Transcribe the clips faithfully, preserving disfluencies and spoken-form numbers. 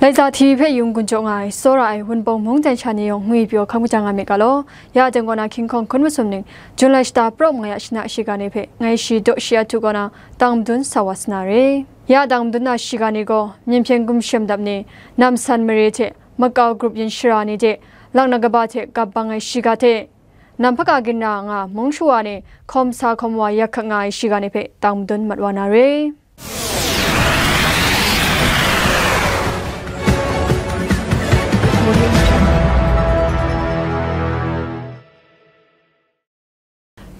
Laiza T V hpe yung gun jaw nga ai, tsawra ai Wunpawng mungdan sha ni yawng ngwi pyaw hkam kaja nga myit ga law. Ya aten kaw na hkying hkawng hkun masum ning, Jun lai shata praw mung nga ya shana shiga ni hpe ngai shi daw shi a htu kaw na, tang madun sa wa sa na re. Ya tang madun na shiga ni gaw, Myen hpyen gumshem dap ni, Namsan mare hte Makau grup yin shara ni de, laknak kaba hte gap bang ai shiga hte, Namphaka ginra nga mung shawa ni hkawm sa hkawm wa yak hkak nga ai shiga ni hpe tang madun mat wa na re.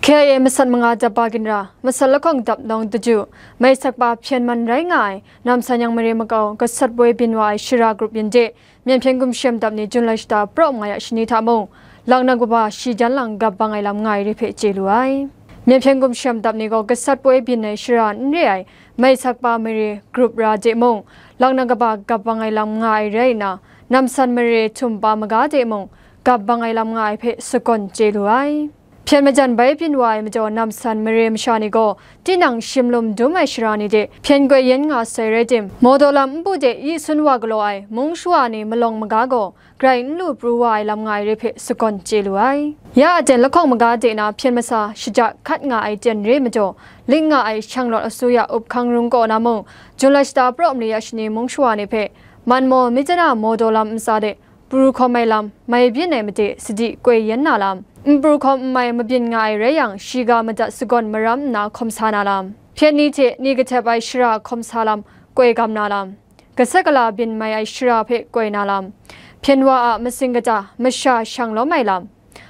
K I A masat manga dap ba ginra, masat lahkawng dap nawng daju, mai sak pa hpyen man rai nga ai, Namsan yang mare makau gasat poi byin wa ai shara grup yin de, Myen hpyen gumshem dap ni Jun lai shata praw mung nga ya shani hta mung, laknak kaba shi jan lang gap bang ai lam nga ai re hpe chye lu ai. Myen hpyen gumshem dap ni gaw gasat poi byin ai shara n re ai, mai sak pa mare grup ra de mung, laknak kaba gap bang ai lam nga ai rai nna, Namsan mare htum pa maga de mung, gap bang ai lam nga ai hpe sagawn chye lu ai. Hpyen majan bai byin wa ai majaw Namsan mare masha ni gaw, tinang shim lum dum ai shara ni de hpyen goi yen nga sai rai tim, mawdaw lam npu de yi sun wa galaw ai mung shawa ni malawng maga gaw, grai n lu pru wa ai lam nga ai re hpe sagawn chye lu ai. Ya aten lahkawng maga de na hpyen masa shaja hkat nga ai ten re majaw, lik nga ai shanglawt asuya up hkang rung kaw na mung, Jun lai shata praw mali ya shani mung shawa ni hpe, man maw, mi chana mawdaw lam ntsa de, pru hkawm ai lam, mai byin ai made sadi koi yen na lam, n pru hkawm n mai mabyin nga ai rai yang, shiga madat sagawn maram nna hkawm sa na lam, hpyen ni hte ni kahtep ai shara hkawm sa lam, koi gam na lam, gasat gala byin mai ai shara hpe koi na lam, hpyen wa a masing kata masha shang lawm ai lam,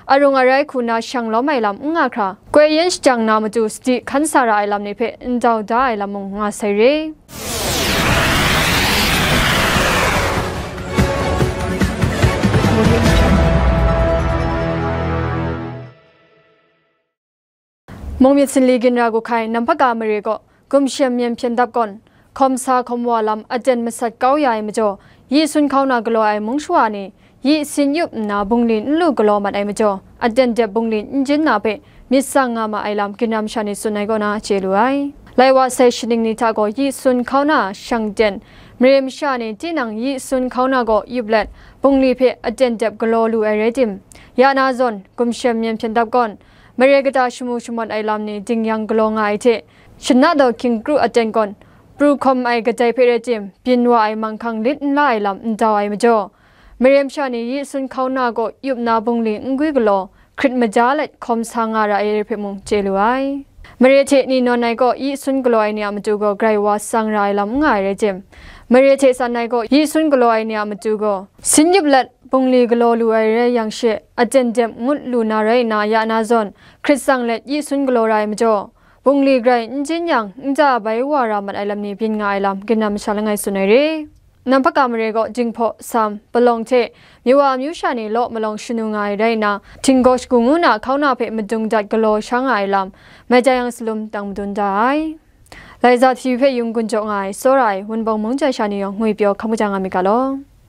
arung arai hku na shang lawm ai lam n nga hkra, koi yen shajang na matu sadi hkan sa ra ai lam ni hpe ndau da ai lam mung nga sai re. Mung myit sinli ginra gu hkai Namphaka mare gaw, gumshem myen hpyen dap gawn, hkawm sa hkawm wa lam aten masat kau ya ai majaw, yi sun hkau na galaw ai mung shawa ni, yi sin yup nna bungli n lu galaw mat ai majaw, aten dep bungli n jin na hpe myit tsang nga ma ai lam, ginra masha ni tsun ai kaw na chye lu ai. Lai wa sai shaning ni hta gaw yi sun hkau na shang ten, mare masha ni tinang yi sun hkau na gaw yup let, bungli hpe aten dep galaw lu ai rai tim, ya na zawn, gumshem myen hpyen dap gawn, mare kata shamu shamawt ai lam ni dingyang galaw nga ai hte, shana daw hkying kru aten gawn, pru hkawm ai kadai hpe rai tim, byin wa ai manghkang lit n la ai lam n dau ai majaw, mare masha ni yi sun hkau na gaw yup na bungli n gwi galaw, hkrit maja let hkawm sa nga ra ai re hpe mung chye lu ai. Mare hte ni nawn ai gaw yi sun galaw ai ni a matu gaw grai wa tsang ra ai lam n nga ai rai tim, mare hte san ai gaw yi sun galaw ai ni a matu gaw sin yup let, bungli galaw lu ai rai yang she, aten dep ngut lu na rai nna ya na zawn, hkrit tsang let yi sun galaw ra ai majaw, bungli grai n jin yang, nta bai wa ra mat ai lam ni byin nga ai lam, ginra masha langai tsun ai re. Namphaka mare gaw jinghpaw, sam, palawng hte, myu wa amyu sha ni law malawng shanu nga ai rai nna, htinggaw shagu ngu na hkau na hpe madung dat galaw sha nga ai lam, mai tai yang salum tang madun da ai. Laiza T V hpe yung gun jaw nga ai, tsawra ai, Wunpawng mungdan sha ni yawng ngwi pyaw hkam kaja nga myit ga law.